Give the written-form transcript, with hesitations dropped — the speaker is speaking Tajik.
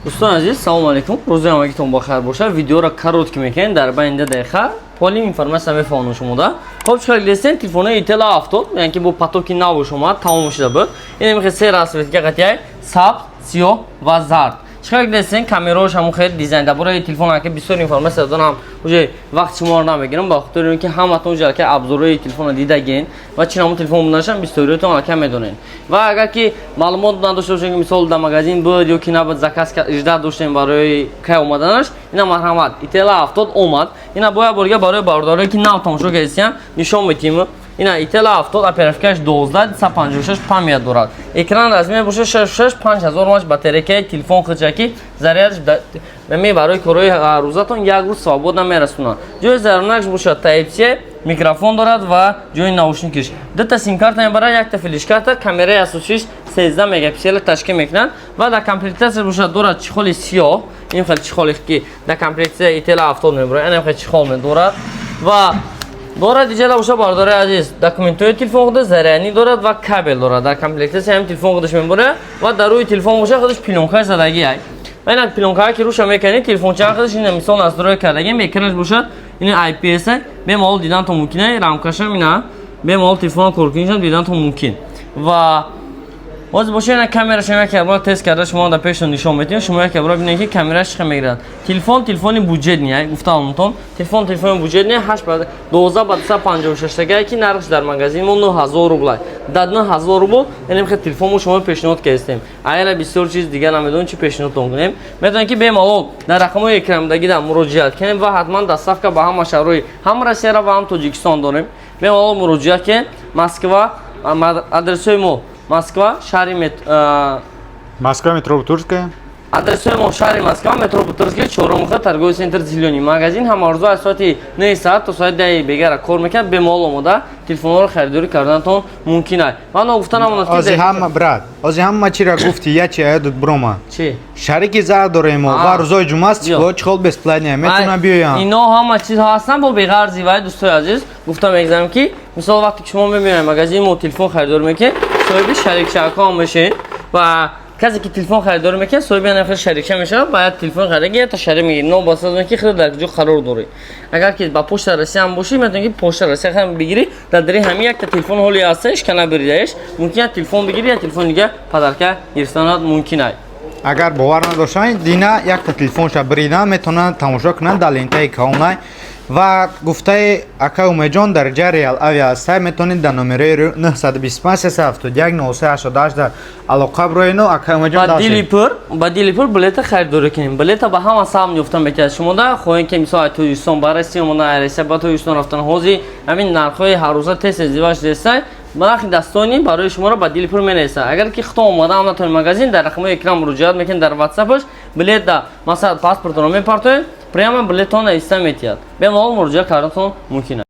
Дӯстони азиз, салому алейкум, рӯзи ҳамагитон бахайр бошад. Видеоро короткий мекунем, дар байни 2 дақиқа полный информация мефаҳмонам шумода. Хоб, чӣ дестен? Телефонои Itel 70, яъне ки бо потоки навуш омад, тамом шуда буд. Ин мехе се расцветка қатияй: сабз, сиёҳ ва зард. Чӣ дестен? Камераош ҳамун хеле дизайн. Дар бораи телефон ки бисёр информация дорам, уже вақт шуморо намегирам, ба хотири он ки ҳаматон уже аллакай обзорои телефонро дидагин ва чӣ намун телефон буданашам бисёриётон аллакай медонед. Ва агар ки маълумот надошта бошем, ки мисол дар магазин буд ё ки набуд, заказ ждать доштем барои кай омаданаш, ина марҳамат, Itel 70 омад. Ина бояд борга барои бародарое ки нав тамошо кардистиян нишон метиҳем. Ина Itel 70, оперативкаш 12, 256 память дорад, экран размер боша 66, 5000 мАч батарейкаи телефон хичаки, зарядш ме барои корҳои рӯзатон як рӯз свободно мерасонад. Ҷои зарядникаш бошад Type C, микрофон дорад ва ҷои наушникиш. Дута симкарта мебарад, якта флешкарта. Камераи асосиш 13 мегапиксела ташкил мекунад ва дар комплектация бошад дорад чехоли сиёҳ. Ин хел чехоле ки дар комплектация Itel 70 мебарад, ин хел чехол медорад ва дорад иҷада боша. Бародари азиз, документҳои телефон худа, зарядник дорад ва кабел дорад. Дар комплектация ҳам телефон худаш мебарад ва дар рӯи телефон боша худаш плёнкаи задагӣ ай. Ва инак плёнкае ки рӯша мекунед, телефонча худаш ина мисол настрой кардагим. Экранаш бошад ин IPS, бемалол дидантон мумкин ай, рамкашам ина бемалол телефон коркунишам дидантон мумкин. Ва боз боша ина камераш як бор тест карда шумо дар пешон нишон медиҳем. Шумо як бор бинед, ки камераш чӣ мегирад. Телефон телефони бюджетный ай, гуфтаам, телефон телефони бюджетный, 8 ба 12 ба 256 тага, ки нархш дар магазин мо 9000 рубл. Дар 9000 рубл яъне мехе телефон мо шумо пешниҳод кардем. Агар бисёр чиз дигар намедонем чӣ пешниҳодтон кунем, метавонед ки бемалол дар рақамҳои экрандагида муроҷиат кунем ва ҳатман доставка ба ҳама шаҳрҳои ҳам Россияра ва ҳам Тоҷикистон дорем. Бемалол муроҷиат кунем. Москва, адресҳои мо: Москва, шаҳри Москва, метро Бутырская. Адресҳои мо: шаҳри Москва, метро Бутырская, чорумха, торговый центр «Зелёный» магазин. Ҳамарӯза аз соати 9 саат то соати 10 бегара кор мекунад. Бемалол омода телефонҳоро харидорӣ карданатон мумкин аст. Ва ногуфта намонад, ки Ози ҳама, брат, ози ҳама чира гуфти, я чи аядут брома. Чӣ? Шарики зар дорем мо ва рӯзои ҷумъа стекло чехол бесплатный, метавонам биёям. Ино ҳама чиз ҳастанд бо беғарзи. Вай, дӯстои азиз, гуфта мегзарам, ки мисол вақте ки шумо мемиёед магазини мо, телефон харидорӣ мекунед, соҳиби шарикчаҳо ҳам мешавед. Ва касе ки телефон харидорӣ мекунад, соҳиби ана хел шарикча мешавад. Бояд телефон харида ята шарик мегирӣ, нобасаз ки худ дар куҷо қарор дорӣ. Агар ки ба Почта Россия ҳам бошӣ, метавонӣ ки Почта Россия ҳам бигирӣ. Дар дари ҳамин якта телефон ҳоли ҳаста, ишка набиридаеш, мумкин як телефон бигирӣ, як телефон дига подарка гирифтанат мумкин ай. Агар бовар надоштанд, дина якта телефонша биридан метавонанд, тамошо кунанд дар лентаи каонай. Ва гуфтаи ака Умедҷон, дараҷаи Реал Авиа ҳастай, метавонед дар номерои 925 371 9388 дар алоқа бироену. Ака Умедҷон, ба дили пур, ба дили пур билета харидорӣ кунем. Билета ба ҳама саҳм ёфта метавад. Шумода хоҳем, ки мисол аз Тоҷикистон ба Россия омода, аз Россия ба Тоҷикистон рафтан, ҳозир ҳамин нархҳои ҳаррӯза тез тез зиваш дестай, нархи дастони барои шуморо ба дили пур менависад. Агар ки худтон омода ҳам натавонед, магазин дар рақамҳои экран муроҷиат мекунед, дар ватсапаш билет да масалан паспортро мепартоед, прямо билетон нависта метиҳад. Бемалол муроҷиат карданатон мумкин аст.